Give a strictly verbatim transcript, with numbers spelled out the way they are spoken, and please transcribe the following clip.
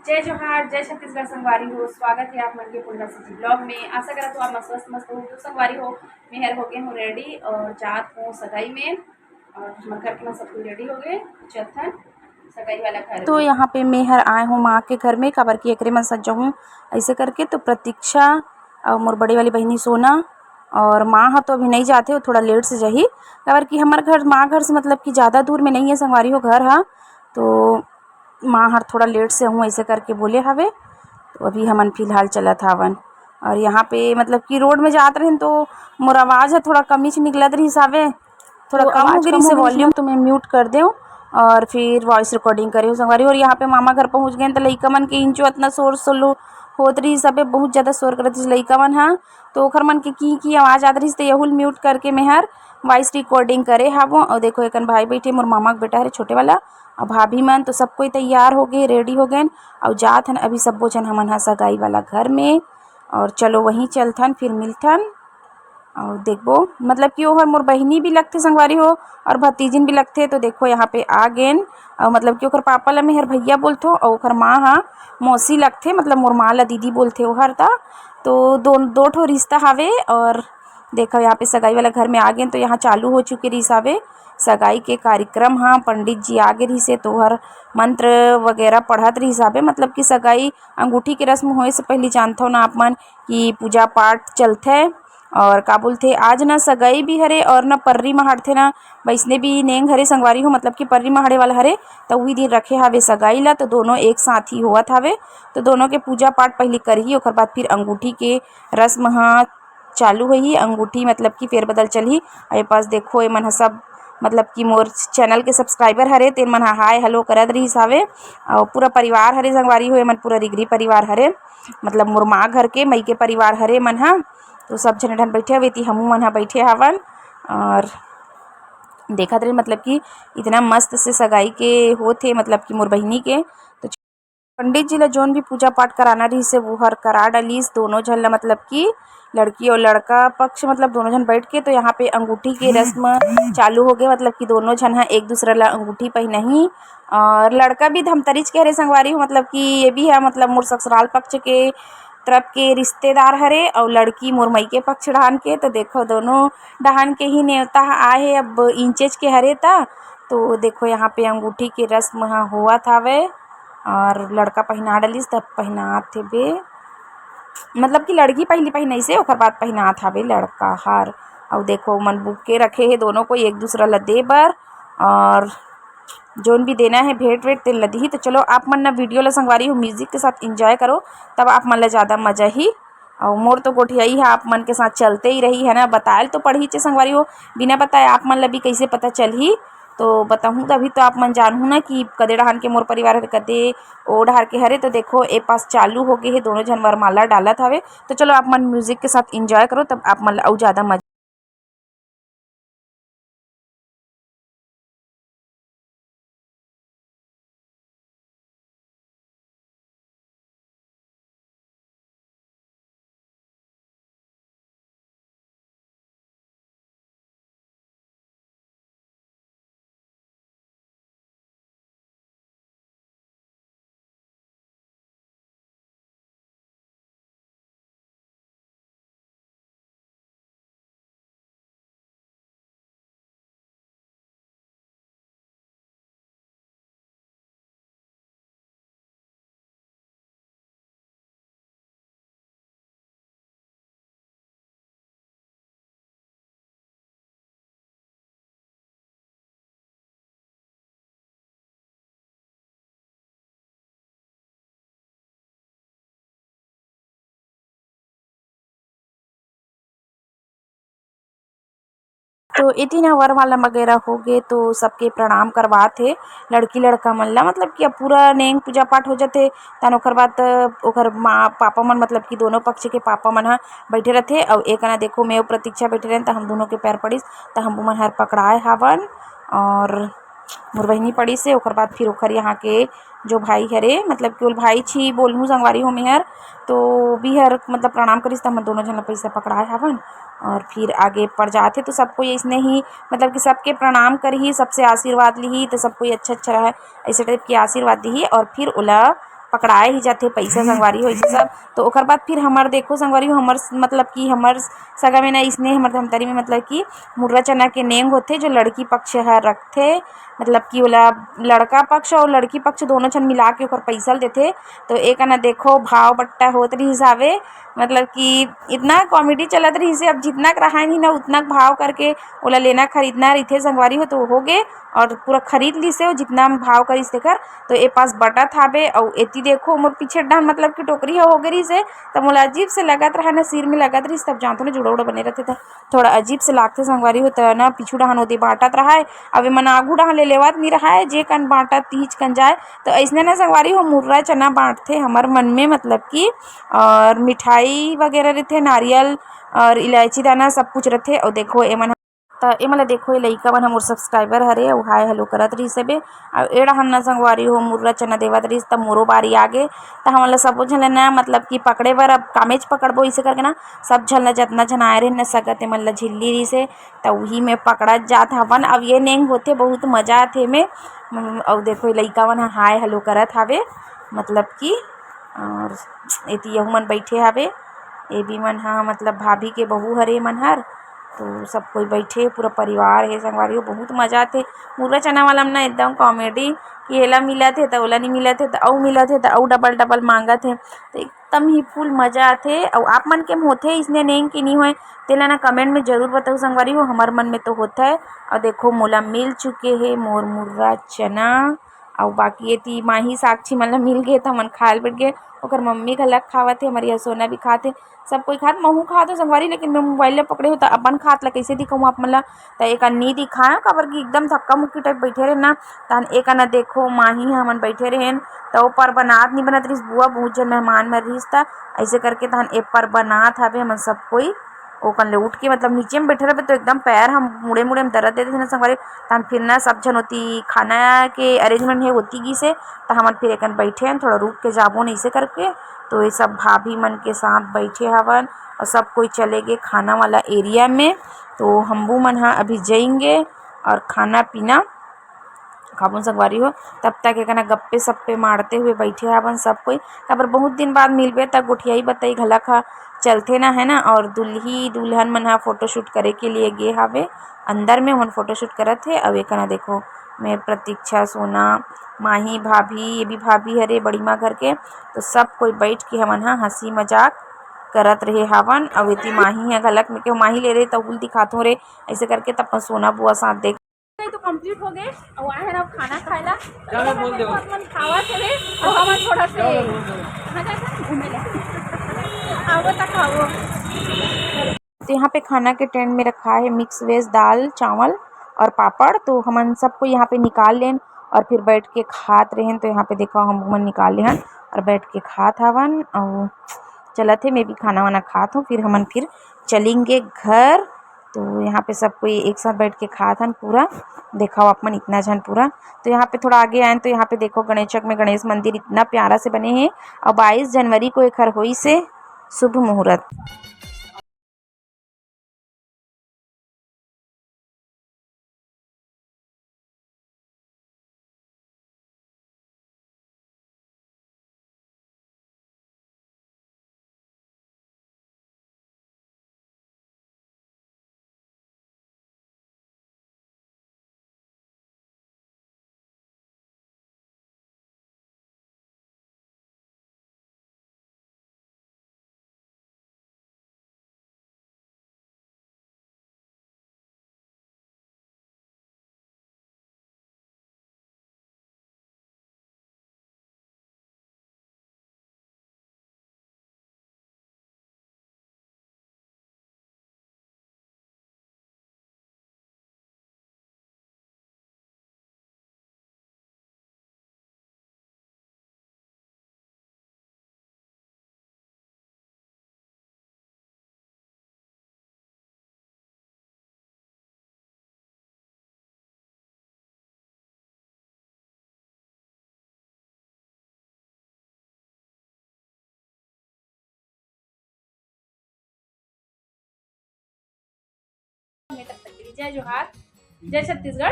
जय जोहार, जय छत्तीसगढ़ संगवारी हो, स्वागत है आप मन के पुनरा सिटी ब्लॉग में। आशा करत हो आप मन स्वस्थ मस्त हो। तो संगवारी हो, मैं हर हो गए हूँ रेडी और जात हूँ सगाई में और हमर घर के मन सब कोई रेडी हो गए, चलथन सगाई वाला घर तो में। यहाँ पे मैं हर आए हूँ माँ के घर में, काबर कि एकरे मन सज्जा हूँ ऐसे करके। तो प्रतीक्षा और मोर बड़े वाली बहिनी सोना और माँ ह तो अभी नहीं जाते, वो थोड़ा लेट से जाही, काबर कि हमर घर माँ घर से मतलब कि ज़्यादा दूर में नहीं है संगवारी हो घर हा। तो माँ हर थोड़ा लेट से हूँ ऐसे करके बोले हवे। तो अभी हमन फिलहाल चलत हावन। और यहाँ पे मतलब कि रोड में जात रहेन तो मोर आवाज़ ह थोड़ा कमीच निकलत रहिस हावे, थोड़ा तो कम हो आवाज़ गई कम से हो गई से वॉल्यूम, तो मैं म्यूट कर देव और फिर वॉइस रिकॉर्डिंग करे हूँ संगवारी। और यहाँ पे मामा घर पहुँच गए तो लइका मन के इंचो इतना शोर शोर होत रहिस हावे, बहुत ज़्यादा शोर करत रहिस लइका मन हा। तो ओखर मन के की की आवाज़ आत रहिस, तो यहू ल म्यूट करके मैं हर वॉइस रिकॉर्डिंग करे हावों। और देखो, एकन भाई बैठे, मोर मामा के बेटा हरे छोटे वाला, और भाभी मन, तो सब कोई तैयार हो गए, रेडी हो गए। और जात हन अभी सब्बो झन हमन हा सगाई वाला घर में। और चलो, वहीं चलथन, फिर मिलथन। और देखबो, मतलब कि ओहर मोर बहिनी भी लगथे संगवारी हो, और भतीजिन भी लगथे। तो देखो, यहाँ पे आ गेन। और मतलब कि ओकर पापा ला मेहर भैया बोलथो, और ओकर माँ हा मौसी लगथे, मतलब मोर माँ ला दीदी बोलथे ओहर ता। तो दो, दो ठो रिश्ता हावे। और देखो, यहाँ पे सगाई वाला घर में आ गेन, तो यहाँ चालू हो चुके रिहिस हावे सगाई के कार्यक्रम हा। पंडित जी आ गे रिहिस हे, तो ओहर मंत्र वगैरह पढ़त रिहिस हावे। मतलब कि सगाई अंगूठी के रस्म होए से पहली जानथव ना आप मन कि पूजा पाठ चलथे। और का बोलथे, आज ना सगाई भी हरे और ना पर्री महाड़थे ना, वैसने भी नेंग हरे संगवारी हो, मतलब कि पर्री महाड़े वाला हरे, तो उही दिन रखे हावे सगाई ला, तो दोनों एक साथ ही होवत हावे। तो दोनों के पूजा पाठ पहली करही, ओकर बाद फिर अंगूठी के रस्म हा चालू होही, अंगूठी मतलब कि फेरबदल चलही। और ये पास देखो, ये मन ह सब मतलब कि मोर चैनल के सब्सक्राइबर हरे, तेन मन ह हाय हेलो करत रहिस हावे। और पूरा परिवार हरे संगवारी हो, ये मन पूरा रिगरी परिवार हरे, मतलब मोर माँ घर के मई के परिवार हरे मन ह। तो सब झन ठन बैठे हवे, ती हमू मन ह बैठे हवन। और देखत रहे मतलब कि इतना मस्त से सगाई के होत हे, मतलब कि मोर बहिनी के। तो पंडित जी ला जोन भी पूजा पाठ कराना रहिस हे, वो हर करा डालिस दोनों झन ला, मतलब कि लड़की और लड़का पक्ष, मतलब दोनों झन बैठ के। तो यहाँ पे अंगूठी के रस्म चालू हो गए, मतलब कि दोनों झन ह एक दूसरा ला अंगूठी पहनाही। और लड़का भी धमतरीच के हरे संगवारी हो, मतलब कि ये भी है, मतलब मोर ससुराल पक्ष के तरफ के रिश्तेदार हरे, और लड़की मोर मई के पक्ष डहान के। तो देखो, दोनों डहान के ही नेवता ह आए हे। अब इंचेज के हरे ता, तो देखो, यहाँ पे अंगूठी के रस्म ह होवत हावे। और लड़का पहिना डलिस, तब पहिनात हेबे, मतलब कि लड़की पहली पहिनाइस हे, ओकर बाद पहिनात हावे लड़का हर। अउ देखो, ओमन बुके रखे हे दोनों कोई एक दूसरा ला दे बर, और जोन भी देना हे भेंट वेंट, तेन ला दिही। तो चलो, आप मन ना वीडियो ला संगवारी हो म्यूजिक के साथ एंजॉय करो, तब आप मन ला ज़्यादा मजा ही। अउ मोर तो गोठियाई ह आप मन के साथ चलते ही रही है ना, बतायल तो पड़ही चे संगवारी हो, बिना बताए आप मन ला भी कैसे पता चलही। तो बताहूँ तभी तो आप मन जानहू ना कि कदे डहान के मोर परिवार हरे, कदे ओ डहार के हरे। तो देखो, ए पास चालू हो गए हे, दोनों झन वरमाला डालत हवे। तो चलो, आप मन म्यूजिक के साथ एंजॉय करो, तब आप मन ला अउ ज़्यादा मजा। तो एती ना वरमाला वगैरह हो गे, तो सबके प्रणाम करवात हे लड़की लड़का मन ला, मतलब कि अब पूरा नेंग पूजा पाठ हो जाथे। तहन ओकर बाद ओकर माँ पापा मन, मतलब कि दोनों पक्ष के पापा मन ह बैठे रथे। अउ एक ना देखो, मैं अउ प्रतीक्षा बैठे रहेन, त हम दोनों के पैर पड़िस, त हम मन हर पकड़ाए हावन। और मोर बहिनी पड़िस हे, ओकर बाद फिर ओकर यहाँ के जो भाई हरे, मतलब कि ओल भाई छी बोलहूँ संगवारी हो मेहर, तो भी हर मतलब प्रणाम करिस, त हमन दोनों झन ला पैसा पकड़ाए हावन। और फिर आगे पर जाथे तो सब कोई अइसने ही, मतलब कि सबके प्रणाम करही, सबसे आशीर्वाद लिही, तो सब कोई अच्छा अच्छा रहे, ऐसे टाइप के आशीर्वाद दिही। और फिर ओला पकड़ाए ही जाथे पैसा संगवारी हो, इसे सब। तो ओकर बाद फिर हमर देखो संगवारी हो, हमर मतलब कि हमर सगा में ना इसने हमर धमतरी में मतलब कि मुर्रा चना के नेंग होथे, जो लड़की पक्ष ह रखथे, मतलब कि ओला लड़का पक्ष और लड़की पक्ष दोनों झन मिला के ओकर पैसा ल देथे। तो एक ना देखो भाव बट्टा होत रिहिस हावे, मतलब कि इतना कॉमेडी चलत रिहिस हे। अब जितना के रहाय नहीं ना उतना के भाव करके ओला लेना खरीदना रहिथे संगवारी हो, तो हो गे और पूरा खरीद लिस हे, जितना भाव करिस तेकर। तो ए पास बटत हाबे अउ एती देखो मोर पीछे डहन मतलब कि टोकरी ह हो गे रिहिस हे, त मोला अजीब से लगत रहा ना, सिर में लगत रिहिस, तब जानतो ना जुड़ा उड़ा बने रहते था, थोड़ा अजीब से लागथे संगवारी हो, त ना पीछू डहन ओदे बांटत रहा है। अब एमन आगू डहन ले लेवत नहीं रहा है, जे कन बांटत तीज कन जाए। तो ऐसने ना संगवारी हो मुर्रा चना बांटथे हमर मन में, मतलब कि और मिठाई वगैरह रहथे, नारियल और इलायची दाना सब कुछ रहथे। और देखो एमन त एमन ला देखो, ये लइका मन ह मोर सब्सक्राइबर हरे, अउ हाय हेलो करत रहिस हबे। अउ ए डहन न संगवारी हो मुर्रा चना देवत रहिस, त मोरो बारी आगे। त हमन ला सबो झन ल ना, मतलब कि पकड़े बर अब कामेच पकड़बो, इसे करके ना सब झन ला, जतना झन आए रहिन न सगा, तेमन ला झिल्ली रहिस हे, त उही में पकड़त जात हवन। अब ये नेंग होथे, बहुत मजा आथे एमे। अउ देखो, ये लइका मन ह हाय हेलो करत हावे, मतलब कि और एती यहू मन बैठे हावे, ए भी मन ह, मतलब भाभी के बहू हरे मन हर, तो सब कोई बैठे, पूरा परिवार हे संगवारी हो, बहुत मजा आथे। मुर्रा चना वाला में ना एकदम कॉमेडी कि एला मिलत हे त ओला नहीं मिलत हे, त अउ मिलत हे त अउ डबल डबल मांगत हे, तो एकदम ही फुल मजा आथे। अउ आप मन के में होथे इसने नेंग कि नहीं होए, तेला ना कमेंट में जरूर बताओ संगवारी हो, हमर मन में तो होथे। और देखो मोला मिल चुके हे मोर मुर्रा चना, अउ बाकी एती माही साक्षी मन ला मिल गे, त हमन खाए ल बैठ गे। ओकर मम्मी घलक खावत हे, हमर यह सोना भी खात हे, सब कोई खात, महू खात हो संगवारी, लेकिन मैं मोबाइल ला पकड़े हो, त अपन खात ला कैसे दिखाऊँ आप मन ला? त एक अन्नी दिखाए, काबर कि एकदम धक्का मुक्की टाइप बैठे रहे ना। तहन एक अन्ना देखो, माही ह हमन बैठे रहेन, त ओ परबनात नहीं बनत रहिस, बुआ बहुत झन मेहमान मन रहिस, त ऐसे करके तहन ए परबनात हवे हमन सब कोई। ओकन ले उठ के, मतलब, नीचे में बैठे रहबे, तो एकदम पैर हम मुड़े मुड़े में दर्द दे देथे ना संगवारी। तहन फिर ना सब झन ओती खाना के अरेंजमेंट हे, ओती गिस हे, त हमन फिर एकन बैठे हन, थोड़ा रुक के जाबो न, इसे करके। तो ये सब भाभी मन के साथ बैठे हवन और सब कोई चले गए खाना वाला एरिया में। तो हमबू मन ह अभी जाएंगे और खाना पीना खाबो संगवारी हो। तब तक एकन गप्पे सप्पे मारते हुए बैठे हवन सब कोई, काबर बहुत दिन बाद मिलबे, त गोठियाई बतई घलक ह चलथे ना, है ना। और दुल्ही दुल्हन मन ह फोटोशूट करे के लिए गे हवे अंदर में, ओमन फोटोशूट करत हे। अउ एकन देखो, मैं, प्रतीक्षा, सोना, माही, भाभी, ये भी भाभी हरे बड़ी माँ घर के, तो सब कोई बैठ के हमन ह हंसी मजाक करत रहे हवन। अउ एती माही ह घलक, में के माही ले रहे, तहुल दिखाथों रे, ऐसे करके त अपन सोना बुआ साथ देख। नहीं तो कंप्लीट हो गए। अउ आए हैं अब खाना खाए ला। जा, मैं बोल दे। अपन खावा चले, अउ हमन थोड़ा से कहाँ जाए था? घूमे ला। आवो त खावो। तो यहाँ पे खाना के टेंट में रखा है मिक्स वेज, दाल, चावल और पापड़। तो हमन सबको यहाँ पे निकाल लेन और फिर बैठ के खात रहेन। तो यहाँ पे देखो, हम मन निकाल लेहन और बैठ के खात हवन। और चलत हे, मैं भी खाना वाना खात हूँ, फिर हमन फिर चलेंगे घर। तो यहाँ पे सब कोई एक साथ बैठ के खात हन पूरा। देखो आप मन इतना झन पूरा। तो यहाँ पे थोड़ा आगे आए तो यहाँ पे देखो, गणेशक में गणेश मंदिर इतना प्यारा से बने हे। और बाईस जनवरी को एखर होइस हे शुभ मुहूर्त। जय जोहार, जय छत्तीसगढ़।